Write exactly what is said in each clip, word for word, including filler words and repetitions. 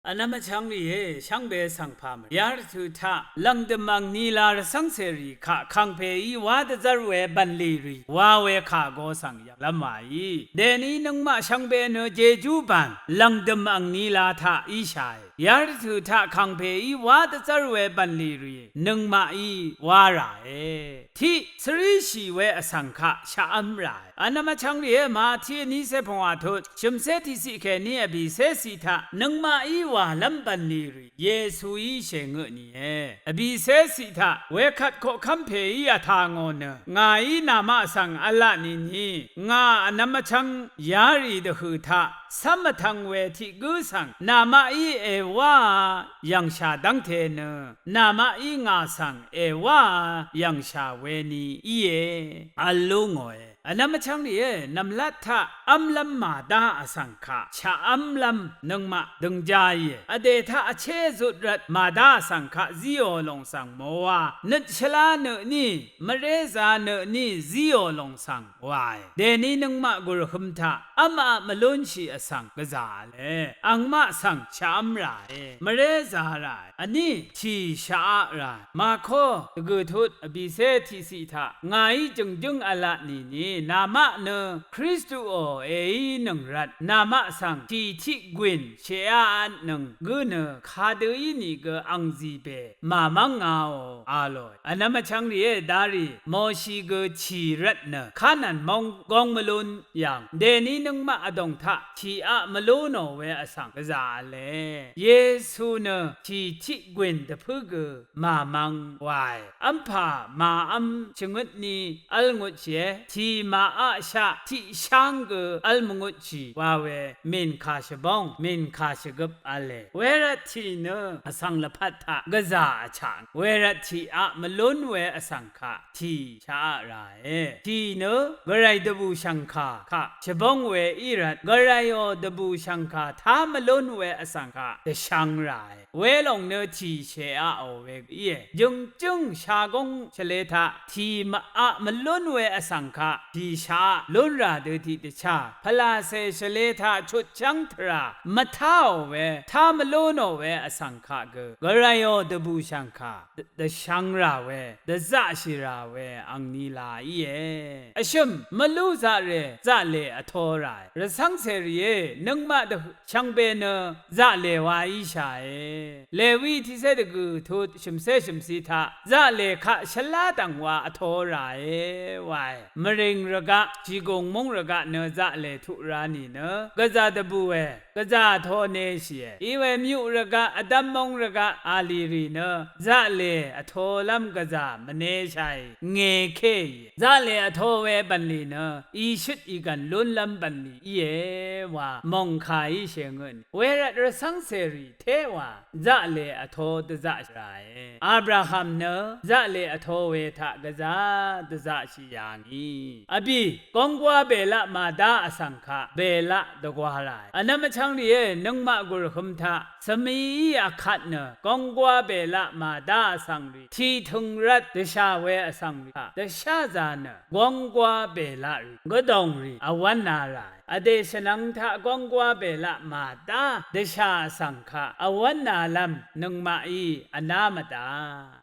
Vnvm vchvng rìé, shvngbe svng pà mvri yarvtø taq lv̀ngdø̀m angni la rvcv́ngcèrì kaq kàngpèí wá dvzv́r we bv̀nlì rì wa we kà go svng yv̀nglv́m wàí. Dèni nøngmaq shvngbe nø jejú bàn lv̀ngdø̀m angni la taq íshàe. Yarvtø taq kàngpèí wá dvzv́r we bv̀nlì rì nøngmaqí wá ràe. Tiq svríshì we vsvng kaq shaqv́m ràe. Vnvm vchvng rìé, Mati vnícé pungwà tut shø̀mcé tiqciq kèní vbìcéciq taq nøngmaqí wàlv́m bv̀nlì rì Yesuí shèngø tnìe. Vbìcéciq taq wekvt koqkv́m pèí vtà ngò nø ngàí namaq svng v̄la tnìni, ngà vnvm vchvng yarì dvhø̀ taq cv́m vtvng we tiq gǿ svng namaqí èwáā yv̀ngshà dv́ngte nø namaqí ngà svng èwáā yv̀ngshà weni íe. V̄l lú ngòe. Vnvm vchvng rìé, nv̀mlat taq v́mlv́m màdá vsvng kaq shaqv́mlv́m nøngmaq dø̀ngja íe. Vdè taq vché zut rvt màdá vsvng kaq zíò lòng svng mòwa nøt shvlá nø tní, mvrézā nø tní zíò lòng svng wàe. Dèni nøngmaq gùrhøm taq v́maq mvlúnshì vsvng gvzà v̄le. Angmaq svng shaqv́m ràe, mvrézā ràe, vní tì shaqaq ràe. Mako dvgø̀ tut vbìcé tiqciq taq ngàí jø̀ngjǿng v̄la tnìni, namaq nø Kristuò èínøng rvt namaq svng tì tiq gwìn shèaatnøng gǿ nø kadø ínìgø angzìbè màmv́ngaò a lòe. Vnvm vchvng rìé, darì Moshi gø tì rvt nø Kanaan móng góng mvlún yv̀ng. Dèni nøngmaq vdòng taq tìaq mvlúnò we vsvng gvzà v̄le. Yesu nø tì tiq gwìn dvpǿ gø màmvng wàe. V́mpà màv́m shvngøtni v́l ngutshìe, tì màaqshaq tiqsháng gø v́l mvngutshì wa we mìnkà shvbóng, mìnkà shvgøp v̄le. Wervt tì nø vsvng lvpat taq gvzà vchaq. Wervt tìaq mvlún we vsvng kaq tì shaqaq ràe. Tì nø gvray dvbùshv̀ngkà kaq shvbóng we í rvt, gvrayò dvbùshv̀ngkà tá mvlún we vsvng kaq dvshvng ràe. Welòng nø tì shèaqò we íe. Jø̀ngjǿng shagóng shvlē taq tì màaq mvlún we vsvng kaq tì shaqaq lún rà dø tiqdvchá pvlàcè shvlē taq chutchv́ng tvrà mvtáò we, tá mvlúnò we vsvng kaq gø gvrayò dvbùshv̀ngkà dvshvng rà we, dvzaqshì rà we angni la íe. Vshø̀m mvlú zaqrè zaqlè vtō ràe. Rvcv́ngcè rìé, nøngmaq dvhø̀ shvngbe nø zaqlè wa íshàe. Lewi tiqcé dvgø̀ tut shø̀mcé shø̀mci taq zaqlè kaq shvlá dv̀ng wa vtō ràe wae. Mvrìng rvgaq, jìgùng múng rvgaq nø zaqlè tuq ra nìnø gvzà dvbùe. Gvzà vtō neshìe. Iwe myuq rvgaq, vdv́m móng rvgaq, alì rì nø zaqlè vtōlv́m gvzà mvneshàì, ngekéì. Zaqlè vtō we bv̀nlì nø ìshøt ìgv̀n lúnlv́m bv̀nlì íe wa mòngkàí shèngø tnì. Wervt rvcv́ngcèrì téwa zaqlè vtō dvzaqshì ràe. Abraham nø zaqlè vtō we taq gvzà dvzaqshì yà ngì. Vbì gónggwá bèlaq màdá vsvng kaq bèlaq dvgwa ràe. Vnvm vchvng rìé, nøngmaq gùrhøm taq svmií vkat nø gónggwá bèlaq màdá vsvng rì tìtø̀ng rvt dvshà we vsvng rì kaq dvsházā nø gónggwá bèlaq rì gvdòng rì vwv́na ràe. Vdè shvnvng taq gónggwá bèlaq màdá dvshà vsvng kaq vwv́nalv́m nøngmaqí vná mvdà.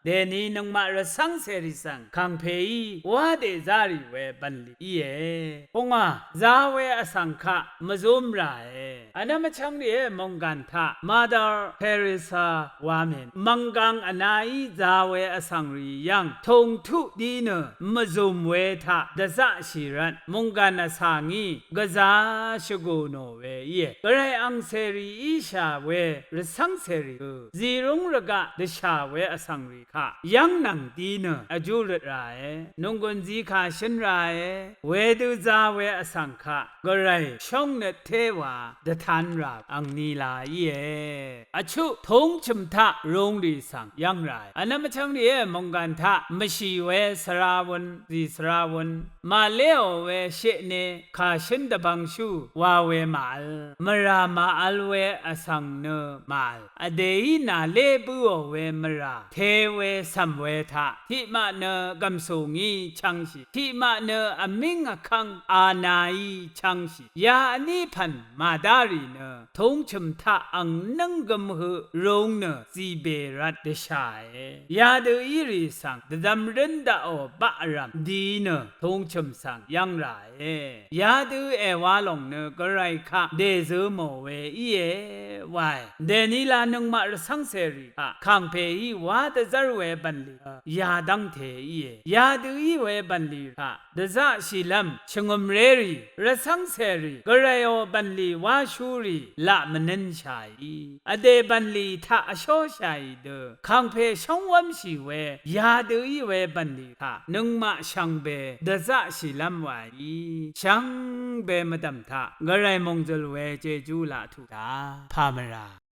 Dèni nøngmaq rvcv́ngcèrì svng kàngpèí wá dèzá rì we bv̀nlì íe. Pungwà, zā we vsvng kaq mvzúm ràe. Vnvm vchvng rìé, mònggàn taq Mother Teresa wa mèn mv̀nggang vnaí zā we vsvng rì yv́ng tùngtuq di nø mvzùm we taq dvzaqshì rvt mònggàn vsv̀ng ngí gvzā shvgù nò we íe. Gvray angcèrì íshà we rvcv́ngcèrì gø zìrúng rvgaq dvshà we vsvng rì kaq yv́ng nvng di nø vjú røt ràe. Nònggùn zikà shǿn ràe. Wedø zā we vsvng kaq gvray shóngnøt téwa dvtan rà angni la íe. Vchuq túng chø̀m taq rūng rì svng yv́ng ràe. Vnvm vchvng rìé, mònggàn taq mvshì we svra wūn, zì svra wūn màléò we sheqne kàshǿn dvbvngshú wa we màvl. Mvrà màvl we vsvng nø màvl. Vdèí nàlé bǿò we mvrà te we cv̀m we taq tiqmaq nø gv̀msù ngí chv̄ngshì. Tiqmaq nø vmíng vkv́ng anaí í chv́ngshì. Ya vní pv̀n màdárì nø tūngchø̀m taq ang nǿng gøm høq rūng nø zìbè rvt dvshàe. Yadø írì svng dvdvm rǿn daqò baqrv̀m di nø tūngchø̀m svng yv́ng ràe. Yadø èwa lòng nø gvray kaq dèzø mò we íe wae. Dènila nøngmaq rvcv́ngcèrì taq kàngpèí wá dvzv́r we bv̀nlì yadv́ngte íe. Yadø í we bv̀nlì taq dvzaqshìlv́m shvngø̀mrérì rvcv́ngcèrì gvrayò bv̀nlì wáshúrì laq mvnǿnshàí vdè bv̀nlì taq vshóshàì dø kàngpè shóngwv́mshì we yadø í we bv̀nlì taq nøngmaq shvngbe dvzaqshìlv́m wàí shvngbe mvdv̀m taq gvray mòngzø̀l we jejú laq tuq dá pà mvrà.